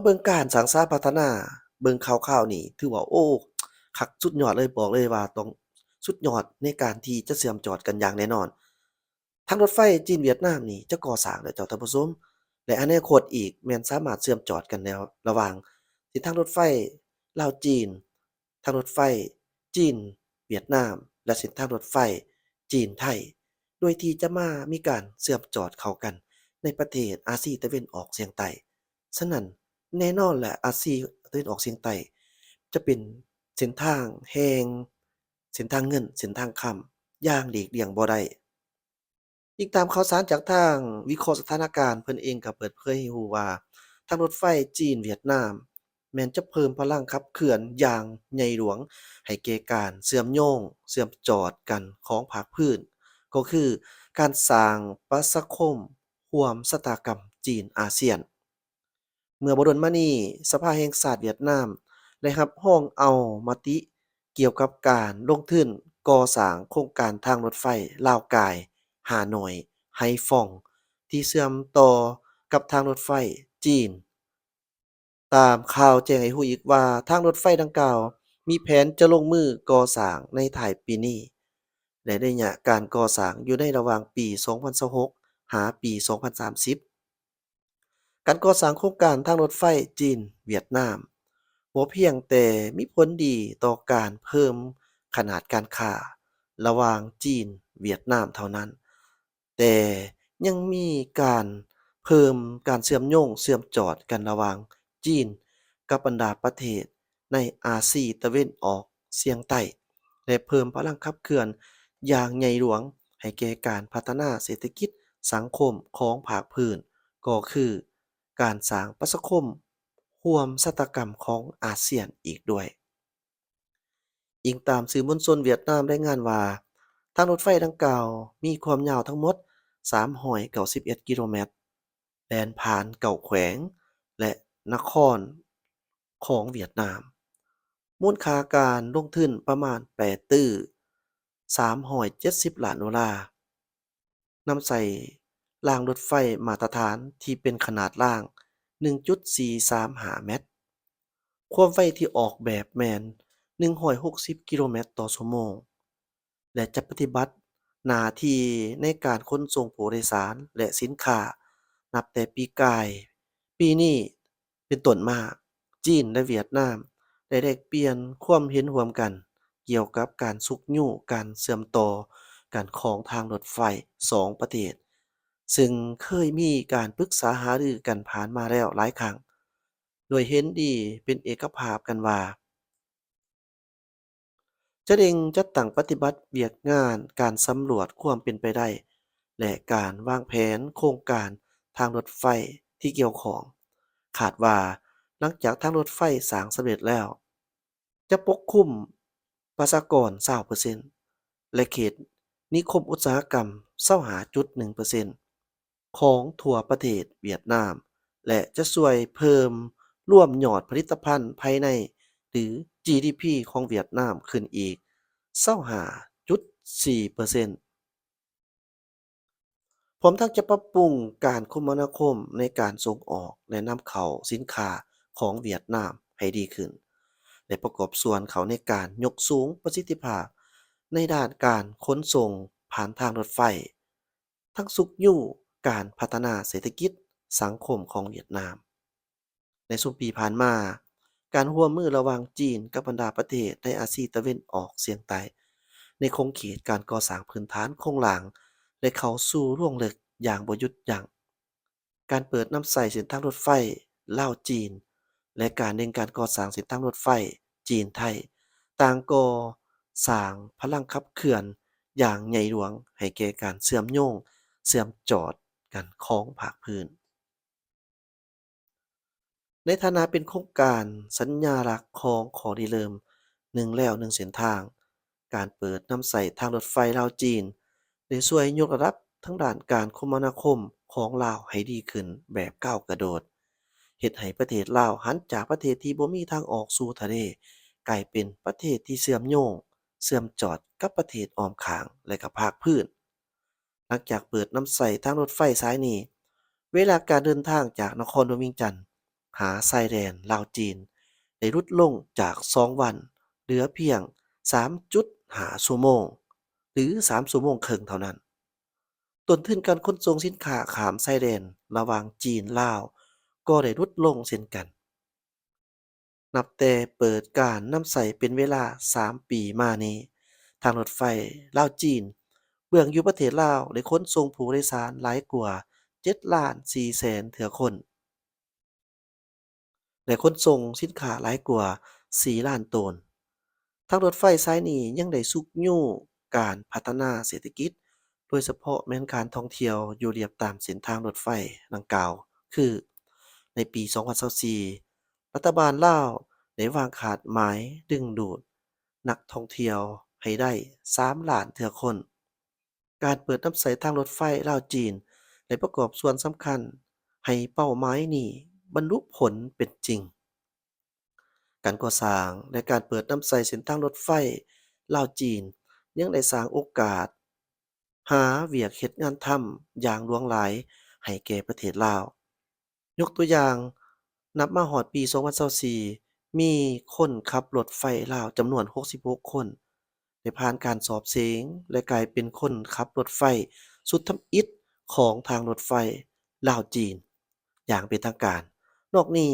ເບິ່ງການສ້າງສາພັດທະນາ ເບິ່ງຄາວໆນີ້ ຖືວ່າ ໂອ້ ຄັກສຸດຍອດເລີຍ, ບອກເລີຍວ່າຕ້ອງສຸດຍອດໃນການທີ່ຈະເຊື່ອມຈອດກັນຢ່າງແນ່ນອນ. ທາງລົດໄຟຈີນຫວຽດນາມນີ້ຈະກໍ່ສ້າງແລ້ວເຈົ້າທ່ານຜູ້ຊົມ ແລະ ອະນາຄົດອີກແມ່ນສາມາດເຊື່ອມຈອດກັນແລ້ວ ລະຫວ່າງເສັ້ນທາງລົດໄຟລາວຈີນ, ທາງລົດໄຟຈີນຫວຽດນາມ ແລະ ເສັ້ນທາງລົດໄຟຈີນໄທ ໂດຍທີ່ຈະມາມີການເຊື່ອມຈອດເຂົ້າກັນໃນປະເທດອາຊີຕາເວັນອອກສຽງໃຕ້. ສະນັ້ນ ແນ່ນອນແຫຼະ ອາຊີຕາເວັນອອກສຽງໃຕ້ຈະເປັນເສັ້ນທາງແຫ່ງ ເສັ້ນທາງເງິນ ເສັ້ນທາງຄຳ ຢ່າງຫຼີກລ່ຽງບໍ່ໄດ້. ອີງຕາມຂ່າວສານຈາກທາງວິເຄາະສະຖານະການ, ເພິ່ນເອງກໍເປີດເຜີຍໃຫ້ຮູ້ວ່າ ທາງລົດໄຟຈີນຫວຽດນາມ ແມ່ນຈະເພີ່ມພະລັງຂັບເຄື່ອນຢ່າງໃຫຍ່ຫຼວງໃຫ້ແກ່ການເຊື່ອມໂຍງ, ເຊື່ອມຈອດກັນຂອງພາກພື້ນ, ກໍຄືການສ້າງປະຊາຄົມຮ່ວມຊະຕາກຳຈີນອາຊຽນ. ເມື່ອບໍ່ດົນມານີ້, ສະພາແຫ່ງຊາດຫວຽດນາມໄດ້ຮັບຮອງເອົາມະຕິກ່ຽວກັບການລົງທຶນກໍ່ສ້າງໂຄງການທາງລົດໄຟລາວກາຍ ຮ່າໂນ້ຍ ໄຮຟອງ ທີ່ເຊື່ອມຕໍ່ກັບທາງລົດໄຟຈີນ. ຕາມຂ່າວແຈ້ງໃຫ້ຮູ້ອີກວ່າ ທາງລົດໄຟດັ່ງກ່າວມີແຜນຈະລົງມືກໍ່ສ້າງໃນທ້າຍປີນີ້ ແລະ ໄລຍະການກໍ່ສ້າງຢູ່ໃນລະຫວ່າງປີສອງພັນຊາວຫົກ ຫາປີສອງພັນສາມສິບ. ການກໍ່ສ້າງໂຄງການທາງລົດໄຟຈີນຫວຽດນາມ ບໍ່ພຽງແຕ່ມີຜົນດີຕໍ່ການເພີ່ມຂະໜາດການຄ້າລະຫວ່າງຈີນຫວຽດນາມເທົ່ານັ້ນ, ແຕ່ຍັງມີການເພີ່ມການເຊື່ອມໂຍງເຊື່ອມຈອດກັນລະຫວ່າງຈີນກັບບັນດາປະເທດໃນອາຊີຕາເວັນອອກສຽງໃຕ້ ແລະ ເພີ່ມພະລັງຂັບເຄື່ອນຢ່າງໃຫຍ່ຫຼວງໃຫ້ແກ່ການພັດທະນາເສດຖະກິດສັງຄົມຂອງພາກພື້ນ, ກໍຄືການສ້າງປະຊາຄົມຮ່ວມຊະຕາກຳຂອງອາຊຽນອີກດ້ວຍ. ອີງຕາມສື່ມວນຊົນຫວຽດນາມລາຍງານວ່າ ທາງລົດໄຟດັ່ງກ່າວມີຄວາມຍາວທັງໝົດສາມຮ້ອຍເກົ້າສິບເອັດກິໂລແມັດ, ແລ່ນຜ່ານເກົ້າແຂວງ ແລະ ນະຄອນຂອງຫວຽດນາມ, ມູນຄ່າການລົງທຶນປະມານແປດຕື້ສາມຮ້ອຍເຈັດສິບລ້ານໂດລາ. ນຳໃຊ້ລາງລົດໄຟມາດຕະຖານທີ່ເປັນຂະໜາດລາງໜຶ່ງຈຸດສີ່ສາມຫ້າແມັດ, ຄວາມໄວທີ່ອອກແບບແມ່ນໜຶ່ງຮ້ອຍຫົກສິບກິໂລແມັດຕໍ່ຊົ່ວໂມງ ແລະ ຈະປະຕິບັດໜ້າທີ່ໃນການຂົນສົ່ງຜູ້ໂດຍສານ ແລະ ສິນຄ້າ ນັບແຕ່ປີກາຍ ປີນີ້ ເປັນຕົ້ນມາ, ຈີນ ແລະ ຫວຽດນາມ ໄດ້ແລກປ່ຽນຄວາມເຫັນຮ່ວມກັນກ່ຽວກັບການຊຸກຍູ້ການເຊື່ອມຕໍ່ກັນຂອງທາງລົດໄຟສອງປະເທດ, ເຊິ່ງເຄີຍມີການປຶກສາຫາລືກັນຜ່ານມາແລ້ວຫຼາຍຄັ້ງ, ໂດຍເຫັນດີເປັນເອກະພາບກັນວ່າ ຈະເລັ່ງຈັດຕັ້ງປະຕິບັດວຽກງານການສຳຫຼວດຄວາມເປັນໄປໄດ້ ແລະ ການວາງແຜນໂຄງການທາງລົດໄຟທີ່ກ່ຽວຂ້ອງ. ຄາດວ່າຫຼັງຈາກທາງລົດໄຟສ້າງສຳເລັດແລ້ວ, ຈະປົກຄຸມປະຊາກອນຊາວເປີເຊັນ ແລະ ເຂດນິຄົມອຸດສາຫະກຳຊາວຫ້າຈຸດໜຶ່ງເປີເຊັນ ຂອງທົ່ວປະເທດຫວຽດນາມ ແລະ ຈະຊ່ວຍເພີ່ມລວມຍອດຜະລິດຕະພັນພາຍໃນ ຫຼື ຈີດີພີ ຂອງຫວຽດນາມຂຶ້ນອີກຊາວຫ້າຈຸດສີ່ເປີເຊັນ ພ້ອມທັງຈະປັບປຸງການຄົມມະນາຄົມໃນການສົ່ງອອກ ແລະ ນຳເຂົ້າສິນຄ້າຂອງຫວຽດນາມໃຫ້ດີຂຶ້ນ ແລະ ປະກອບສ່ວນເຂົ້າໃນການຍົກສູງປະສິດທິພາບໃນດ້ານການຂົນສົ່ງຜ່ານທາງລົດໄຟ. ທັງຊຸກຍູ້ການພັດທະນາເສດຖະກິດສັງຄົມຂອງຫວຽດນາມ. ໃນຊຸມປີຜ່ານມາ, ການຮ່ວມມືລະຫວ່າງຈີນກັບບັນດາປະເທດໃນອາຊີຕາເວັນອອກສຽງໃຕ້ ໃນຂົງເຂດການກໍ່ສ້າງພື້ນຖານໂຄງລ່າງ ໄດ້ເຂົ້າສູ່ລວງເລິກຢ່າງບໍ່ຢຸດຢັ້ງ. ການເປີດນຳໃຊ້ເສັ້ນທາງລົດໄຟລາວ-ຈີນ ແລະ ການເລັ່ງການກໍ່ສ້າງເສັ້ນທາງລົດໄຟຈີນ-ໄທ ຕ່າງກໍ່ສ້າງພະລັງຂັບເຄື່ອນຢ່າງໃຫຍ່ຫຼວງໃຫ້ແກ່ການເຊື່ອມໂຍງ, ເຊື່ອມຈອດກັນຂອງພາກພື້ນ. ໃນຖານະເປັນໂຄງການສັນຍາລັກຂອງຂໍ້ລິເລີ່ມໜຶ່ງແລວໜຶ່ງເສັ້ນທາງ, ການເປີດນຳໃຊ້ທາງລົດໄຟລາວ-ຈີນ ໄດ້ຊ່ວຍຍົກລະດັບທາງດ້ານການຄົມມະນາຄົມຂອງລາວໃຫ້ດີຂຶ້ນແບບກ້າວກະໂດດ, ເຮັດໃຫ້ປະເທດລາວຫັນຈາກປະເທດທີ່ບໍ່ມີທາງອອກສູ່ທະເລ ກາຍເປັນປະເທດທີ່ເຊື່ອມໂຍງ, ເຊື່ອມຈອດກັບປະເທດອ້ອມຂ້າງ ແລະ ກະພາກພື້ນ. ຫຼັງຈາກເປີດນຳໃຊ້ທາງລົດໄຟສາຍນີ້, ເວລາການເດີນທາງຈາກນະຄອນຫຼວງວຽງຈັນ ຫາຊາຍແດນລາວ-ຈີນ ໄດ້ຫຼຸດລົງຈາກສອງວັນ ເຫຼືອພຽງສາມຈຸດຫ້າຊົ່ວໂມງ ຫຼື ສາມຊົ່ວໂມງເຄິ່ງເທົ່ານັ້ນ. ຕົ້ນທຶນການຂົນສົ່ງສິນຄ້າຂ້າມຊາຍແດນລະຫວ່າງຈີນ-ລາວ ກໍໄດ້ຫຼຸດລົງເຊັ່ນກັນ. ນັບແຕ່ເປີດການນຳໃຊ້ເປັນເວລາສາມປີມານີ້, ທາງລົດໄຟລາວ-ຈີນ ເບື້ອງຢູ່ປະເທດລາວ ໄດ້ຂົນສົ່ງຜູ້ໂດຍສານຫຼາຍກວ່າເຈັດລ້ານສີ່ແສນເທື່ອຄົນ ແລະ ຂົນສົ່ງສິນຄ້າຫຼາຍກວ່າສີ່ລ້ານໂຕນ. ທາງລົດໄຟສາຍນີ້ຍັງໄດ້ຊຸກຍູ້ການພັດທະນາເສດຖະກິດ, ໂດຍສະເພາະແມ່ນການທ່ອງທ່ຽວຢູ່ລຽບຕາມເສັ້ນທາງລົດໄຟດັ່ງກ່າວ, ຄື ໃນປີສອງພັນຊາວສີ່ ລັດຖະບານລາວໄດ້ວາງຄາດໝາຍດຶງດູດນັກທ່ອງທ່ຽວໃຫ້ໄດ້ສາມລ້ານເທື່ອຄົນ. ການເປີດນຳໃຊ້ທາງລົດໄຟລາວ-ຈີນ ໄດ້ປະກອບສ່ວນສຳຄັນໃຫ້ເປົ້າໝາຍນີ້ບັນລຸຜົນເປັນຈິງ. ການກໍ່ສ້າງ ແລະ ການເປີດນຳໃຊ້ເສັ້ນທາງລົດໄຟລາວ-ຈີນ ຍັງໄດ້ສ້າງໂອກາດຫາວຽກເຮັດງານທຳຢ່າງຫຼວງຫຼາຍໃຫ້ແກ່ປະເທດລາວ. ຍົກຕົວຢ່າງ, ນັບມາຮອດປີສອງພັນຊາວສີ່ ມີຄົນຂັບລົດໄຟລາວຈຳນວນຫົກສິບຫົກຄົນ ໄດ້ຜ່ານການສອບເສັງ ແລະ ກາຍເປັນຄົນຂັບລົດໄຟຊຸດທຳອິດຂອງທາງລົດໄຟລາວ-ຈີນຢ່າງເປັນທາງການ. ນອກນີ້,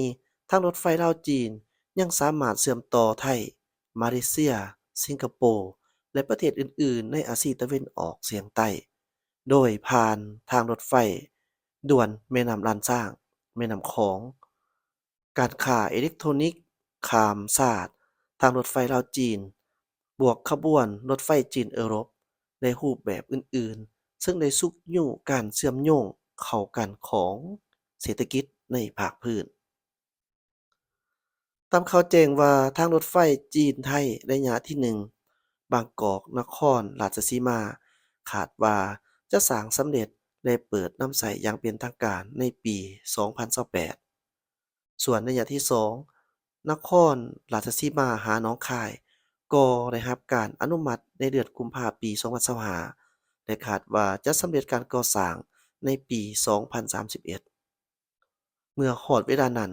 ທາງລົດໄຟລາວ-ຈີນ ຍັງສາມາດເຊື່ອມຕໍ່ໄທ, ມາເລເຊຍ, ສິງກະໂປ ແລະ ປະເທດອື່ນໆໃນອາຊີຕາເວັນອອກສຽງໃຕ້ ໂດຍຜ່ານທາງລົດໄຟດ່ວນແມ່ນ້ຳລ້ານຊ້າງ, ແມ່ນ້ຳຂອງ, ການຄ້າເອເລັກໂທຣນິກຂ້າມຊາດ, ທາງລົດໄຟລາວ-ຈີນ, ບວກຂະບວນລົດໄຟຈີນເອີຣົບ ແລະ ຮູບແບບອື່ນໆ, ເຊິ່ງໄດ້ຊຸກຍູ້ການເຊື່ອມໂຍງເຂົ້າກັນຂອງເສດຖະກິດໃນພາກພື້ນ. ຕາມຂ່າວແຈ້ງວ່າ ທາງລົດໄຟຈີນ-ໄທໄລຍະທີໜຶ່ງ ບາງກອກ-ນະຄອນລາດຊະສີມາ ຄາດວ່າຈະສ້າງສຳເລັດ ແລະ ເປີດນຳໃຊ້ຢ່າງເປັນທາງການໃນປີສອງພັນຊາວແປດ. ສ່ວນໄລຍະທີສອງ ນະຄອນລາດຊະສີມາຫາໜອງຄາຍ ກໍໄດ້ຮັບການອະນຸມັດໃນເດືອນກຸມພາປີສອງພັນຊາວຫ້າ ແລະ ຄາດວ່າຈະສຳເລັດການກໍ່ສ້າງໃນປີສອງພັນສາມສິບເອັດ. ເມື່ອຮອດເວລານັ້ນ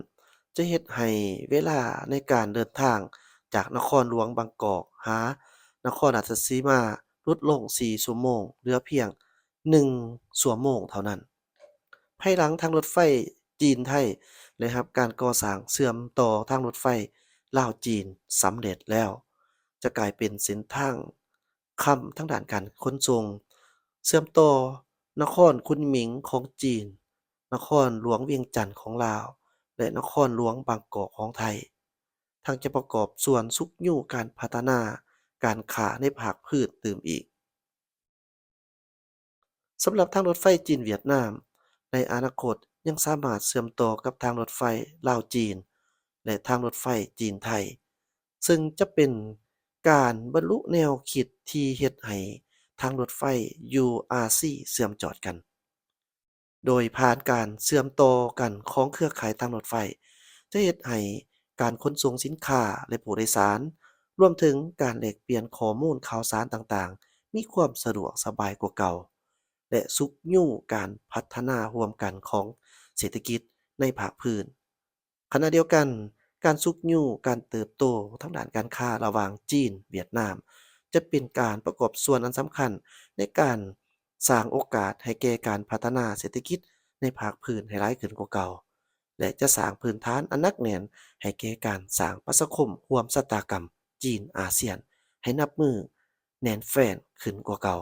ຈະເຮັດໃຫ້ເວລາໃນການເດີນທາງຈາກນະຄອນຫຼວງບາງກອກຫານະຄອນລາດຊະສີມາຫຼຸດລົງສີ່ຊົ່ວໂມງ ເຫຼືອພຽງໜຶ່ງຊົ່ວໂມງເທົ່ານັ້ນ. ພາຍຫຼັງທາງລົດໄຟຈີນ-ໄທໄດ້ຮັບການກໍ່ສ້າງເຊື່ອມຕໍ່ທາງລົດໄຟລາວ-ຈີນສຳເລັດແລ້ວ, ຈະກາຍເປັນເສັ້ນທາງ ຄຳທາງດ້ານການຂົນສົ່ງ ເຊື່ອມຕໍ່ນະຄອນຄຸນໝິງຂອງຈີນ, ນະຄອນຫຼວງວຽງຈັນຂອງລາວ ແລະ ນະຄອນຫຼວງບາງກອກຂອງໄທ, ທັງຈະປະກອບສ່ວນຊຸກຍູ້ການພັດທະນາການຄ້າໃນພາກພື້ນຕື່ມອີກ. ສຳລັບທາງລົດໄຟຈີນຫວຽດນາມ ໃນອະນາຄົດຍັງສາມາດເຊື່ອມຕໍ່ກັບທາງລົດໄຟລາວ-ຈີນ ແລະ ທາງລົດໄຟຈີນ-ໄທ, ເຊິ່ງຈະເປັນການບັນລຸແນວຄິດທີ່ເຮັດໃຫ້ທາງລົດໄຟຢູ່ອາຊີເຊື່ອມຈອດກັນ. ໂດຍຜ່ານການເຊື່ອມຕໍ່ກັນຂອງເຄືອຂ່າຍທາງລົດໄຟ ຈະເຮັດໃຫ້ການຂົນສົ່ງສິນຄ້າ ແລະ ຜູ້ໂດຍສານ, ລວມເຖິງການແລກປ່ຽນຂໍ້ມູນຂ່າວສານຕ່າງໆ ມີຄວາມສະດວກສະບາຍກວ່າເກົ່າ ແລະ ຊຸກຍູ້ການພັດທະນາຮ່ວມກັນຂອງເສດຖະກິດໃນພາກພື້ນ. ຂະນະດຽວກັນ, ການຊຸກຍູ້ການເຕີບໂຕທາງດ້ານການຄ້າລະຫວ່າງຈີນ-ຫວຽດນາມ ຈະເປັນການປະກອບສ່ວນອັນສຳຄັນໃນການສ້າງໂອກາດໃຫ້ແກ່ການພັດທະນາເສດຖະກິດໃນພາກພື້ນໃຫ້ຫຼາຍຂຶ້ນກວ່າເກົ່າ ແລະ ຈະສ້າງພື້ນຖານອັນໜັກແໜ້ນໃຫ້ແກ່ການສ້າງປະຊາຄົມຮ່ວມຊະຕາກຳຈີນອາຊຽນໃຫ້ນັບມື້ແໜ້ນແຟ້ນຂຶ້ນກວ່າເກົ່າ.